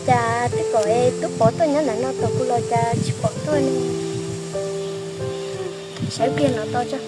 Cas twb kom es Tub Pov tuaj nyob ntawm no tos kuv los cas tsis pom tuaj ne? Saib pliag no tau tso.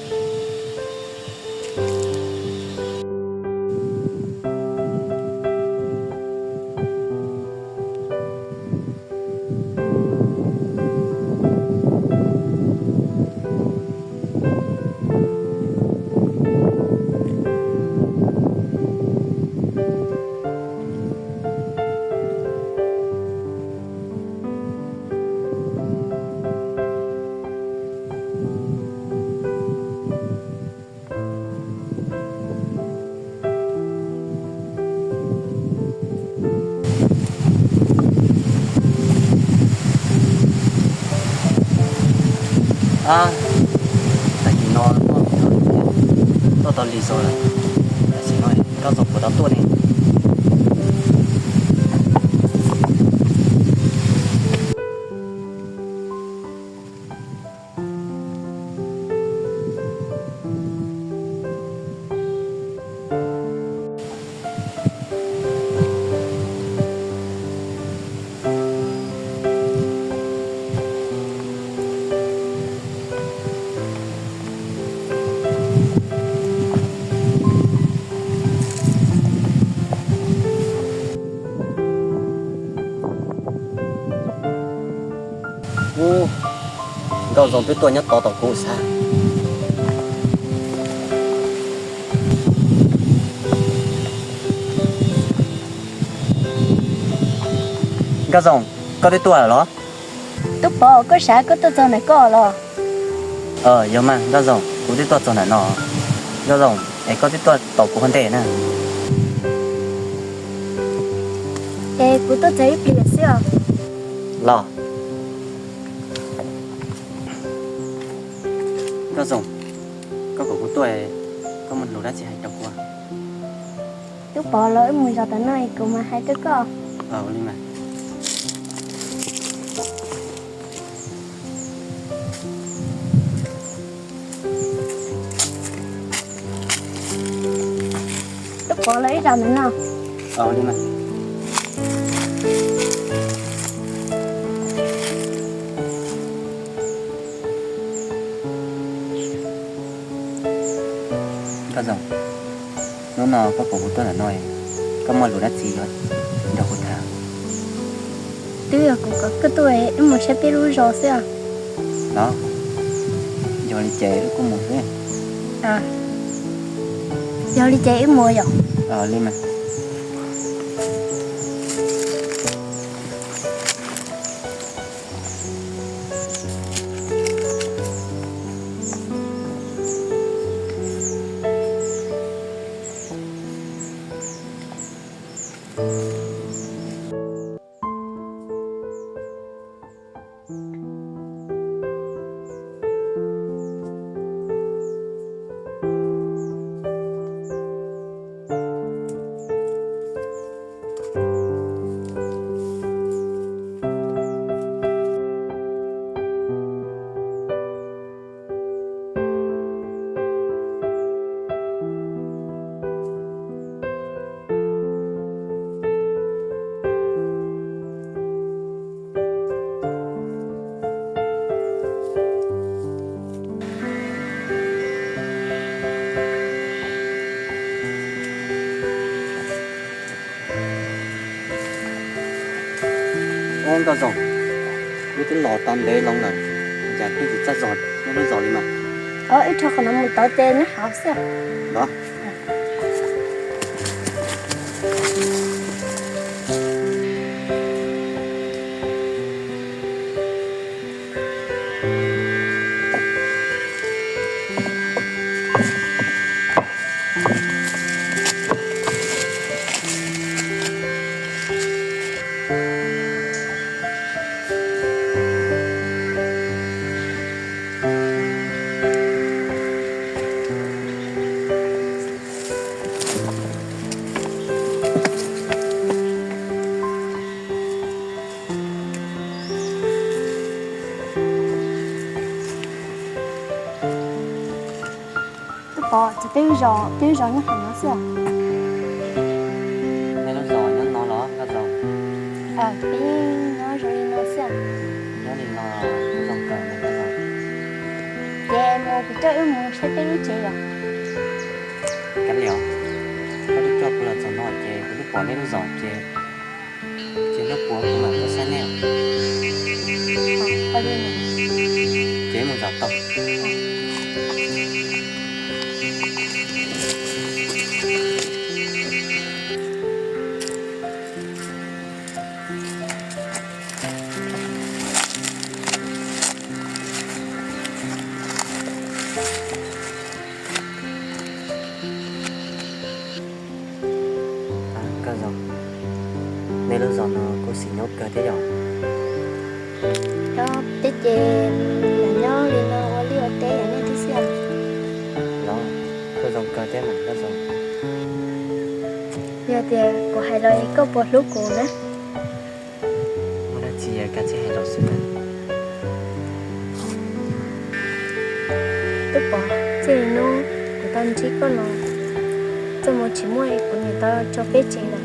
Ab, tag kis no tuaj tau lig zog lawm, tam sim no Nkauj Zoo puas tau tuaj ne? Ub, Nkauj Zoo twb tuaj nyob tod tos kuv xav. Nkauj Zoo, koj twb tuaj lawm los? Tub Pov, koj xav koj tuaj txog ntawm koj los? Yog mas Nkauj Zoo, kuv twb tuaj txog ntawm no. Nkauj Zoo, es koj twb tuaj tos kuv ua ntej na? Es kuv tuaj txog ib pliag xwb os. Los, Nkauj Zoo, koj kom kuv tuaj, koj muaj lus dab tsi hais rau kuv? Tub Pov, los wb mus zov tom no kuv mam hais rau koj. Tub Pov, los wb zov ntawm no. Nkauj Zoo, hnub no koj kom kuv tuaj ntawm no, koj muaj lus dab tsi yuav nrog kuv tham? Twb yog kuv kom koj tuaj wb mus saib peb lub zos xwb. Los, yog li ces wb kuj mus xwb. Yog li ces wb mus yom. Li mas. Ub, Nkauj Zoo, wb twb los tau ntev loo lawm, cas twb tsis txawj zov neb lub zos li mas. Wb rho qhov no mus tod ces neb hauv xwb. Los. Tub Pov, ces peb lub zos, peb lub zos nyob qhov no xwb. Peb lub zos nyob no los Nkauj Zoo? Peb nyob zoo li no xwb. Nyob li no zoo kawg. Ces mus kuv coj wb mus saib peb lub tsev yom. Kav liam, koj twb coj kuv los txog no ces kuv twb pom nej lub zos ces, ces nyob puav kuv mam tuaj saib nej. Ces mus zov tau. Nkauj Zoo, nej lub zos no kuj xis nyob kawg thiab yom? Yog, teb ces lam nyob li no ua liaj ua teb yam nej thiab xwb. Los, kuj zoo kawg thiab mas Nkauj Zoo. Yog tias kuv hais los es koj puas hlub kuv na? Muaj dab tsi kav tsij hais los xwb mas. Tub Pov, txij li hnub kuv tau ntsib koj los, txoj hmoo tsis muaj kuv niam tau tso peb tseg lawm.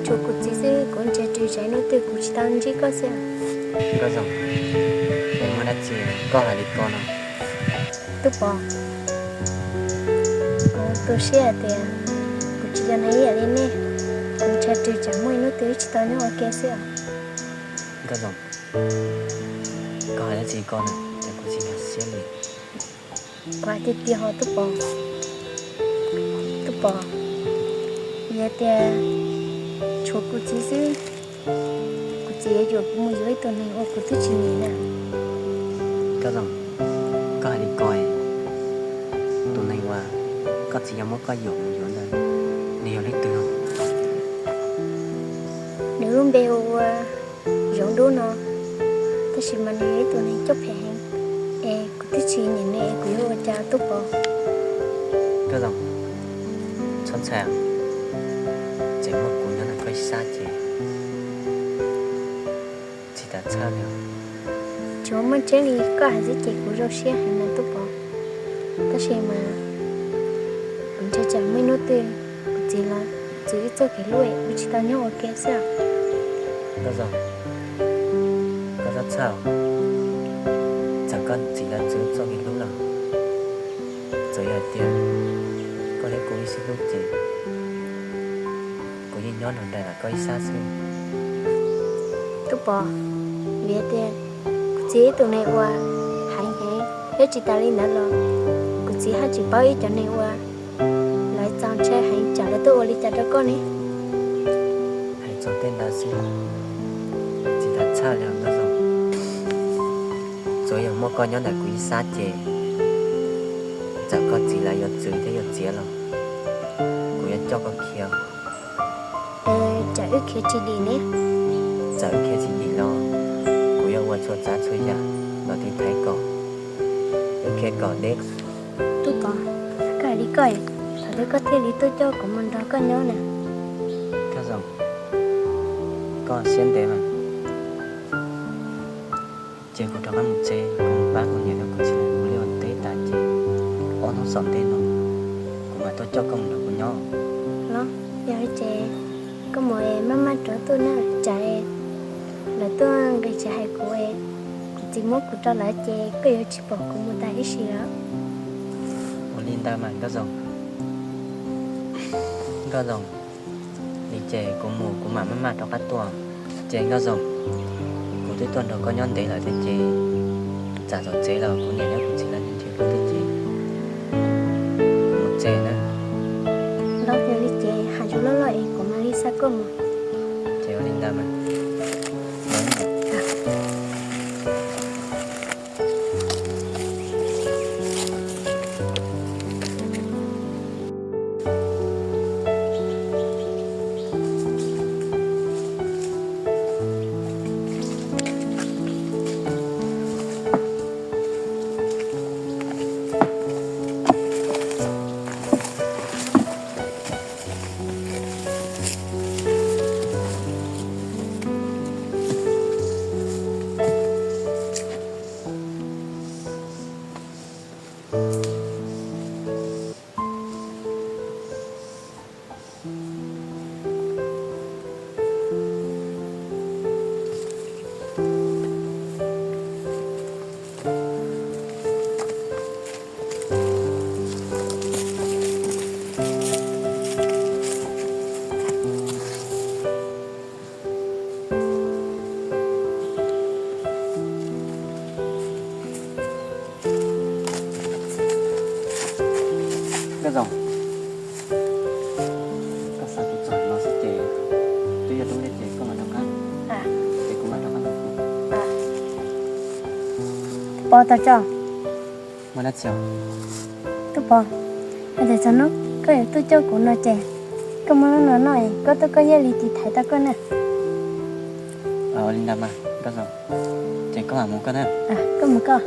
Tshuav kuv txiv xwb, kuv ntshav rws tsam ib hnub twg kuv tsis tau ntsib koj xwb. Nkauj Zoo, es muaj dab tsi koj hais li ko no? Tub Pov, kuv tu siab hais tias kuv tsis yog neeg ib yam li nej, kuv ntshav rws tsam muaj ib hnub twg wb tsis tau nyob ua ke xwb os. Nkauj Zoo, koj hais dab tsi ko na, cas kuv tsis nkag siab li. Kuv hais tiag tiag hos Tub Pov. Tub Pov, yog tias tshuav kuv txiv xwb, kuv txiv yuav yuam kuv mus yuav ib tug neeg uas kuv twb tsis nyiam na. Nkauj Zoo, koj hais li ko, tus neeg uas koj txiv yuav muab koj yuam mus yuav ntawd, nws yog leej twg? Nws lub npe hu ua Zoov Dub no, tab sis mas nws yog ib tug neeg coob phem heev, es kuv twb tsis nyiam nws es kuv yuav ua cas Tub Pov? Nkauj Zoo, txhob ntshai, tseem muaj kuv nyob ntawm koj ib sab ces tsis tas txhawj li. Tsis muaj tseeb li, koj hais xwb ces kuv zoo siab heev mas Tub Pov. Tab sis mas kuv ntshai tsam muaj ib hnub twg kuv txiv los txwv wb txoj kev hlub es wb tsis tau nyob ua ke xwb. Nkauj Zoo, koj txhob txhawj, txawm koj txiv los txwv wb txoj kev hlub los, txawm yog tias koj thiab kuv wb sib hlub ces kuv yeej nyob nrog nraim ntawm koj ib sab xwb. Tub Pov, vim tias kuv txiv yog ib tug neeg uas heev heev, thiab tsis tas li ntawd los kuv txiv haj tsis paub ib cov neeg uas lawv txaus ntshai heev tsam lawv tuaj ua li cas rau koj ne. Hais txog tej ntawd xwb, tsis tas txhawj li Nkauj Zoo. Tsuas yog muaj koj nyob ntawm kuv ib sab ces txawm koj txiv lawv yuav txwv thiab yuav txiav los kuv yuav coj koj khiav. Tsam wb khiav tsis dim ne? Txawm wb khiav tsis dim los kuv yuav ua txhua tsav txhua yam los tiv thaiv kom wb khiav kom deb. Tub Pov, koj hais li koj, thaum twg koj thiaj li tuaj coj kuv mus nrog koj nyob na? Nkauj Zoo, koj siab ntev mas. Ces kuv rov qab mus tsev, kuv mus pab kuv niam thiab kuv txiv lawv ua liaj ua teb tas ces ob hnub xaus ntej no kuv mam tuaj coj koj mus nrog kuv nyob. Los, yog li ces koj mus es maj maj rov tuaj na, tsam lawv tuaj nqis tsis hais kuv es kuv txiv muab kuv rau lawv ces koj yuav tsis pom kuv mus tas ib sim lawm. Ua li ntawd mas Nkauj Zoo. Nkauj Zoo, li ces kuv mus kuv mam maj maj rov qab tuaj. Ces Nkauj Zoo, kuv twb tuaj nrog koj nyob ntev lawm thiab ces tsam txog tsev los kuv niam thiab kuv txiv lawv nrhiav kuv thiab ces kuv mus tsev na. Los yog li ces hais lus loj loj es kuv mam li xa koj mus. Ces ua li ntawd mas. Zoo, koj xa kuv txog no xwb ces twb yog lub ntiaj ces koj mam rov qab, ces kuv mam rov qab mus. Pov tau tso. Muaj dab tsi? Tub Pov, hais tias txog hnub koj yuav tuaj coj kuv no ces koj muab lub no noj es koj tuaj koj yeej li tiv thaiv tau koj na. Ua li ntawd mas, ces koj mam mus koj na. Koj mus koj.